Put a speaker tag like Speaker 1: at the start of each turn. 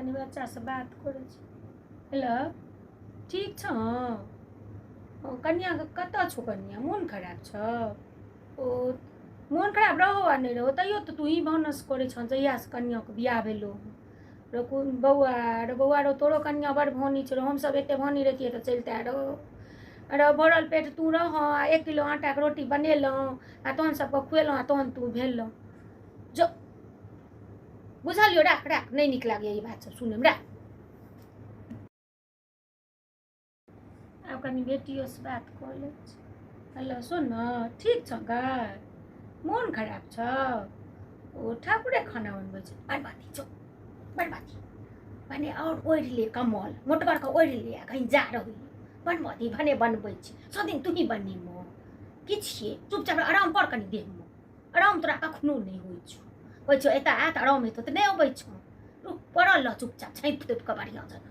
Speaker 1: कनि बच्चासँ बात करै छी। हेलो, ठीक छौ? ओ कनिआँके कतऽ छौ? कनिआँ मोन खराब छौ? ओ मोन खराब रहो आ नहि रहो, तैयो तऽ तूही भानस करै छह जहियासँ कनिआँके बियाह भेलौ। रौ बौआ रौ, बौआ रौ, तोरो कनिआँ बड़ भानी छौ रौ। हमसभ एतेक भानी रहितियै तऽ चलिते रौ। रौ, भरल पेट तू रहऽ आ 1 किलो आटाके रोटी बनेलहुँ आ तहन सबके खुएलहुँ आ तहन तू भेलहुँ जो। बुझलियौ? राख राख, नहि नीक लागैए ई बात सब सुनैमे, राख। आब कनि बेटियोसँ बात कऽ लै छी। हेलो सुन न, ठीक छौ गै? मोन खराब छौ? ओ ठाकुरे खाना बनबै छै। बर्बादी छौ, बर्बादी भने आओर ओढ़ि ले, कमल मोटगर के ओढ़ि ले आ कहीं जा रही। बनबऽ दी, भने बनबै छै। सब दिन तूही बनेमो की छियै? चुपचाप आराम कर कनि। देहमे आराम तोरा कखनो नहि होइ छौ। कहै छौ एतऽ आयत आराम हेतौ तऽ नहि अबै छौ। रुक, पड़ल रह चुपचाप, झाँपि तोपि कऽ बढ़िआँ जेना।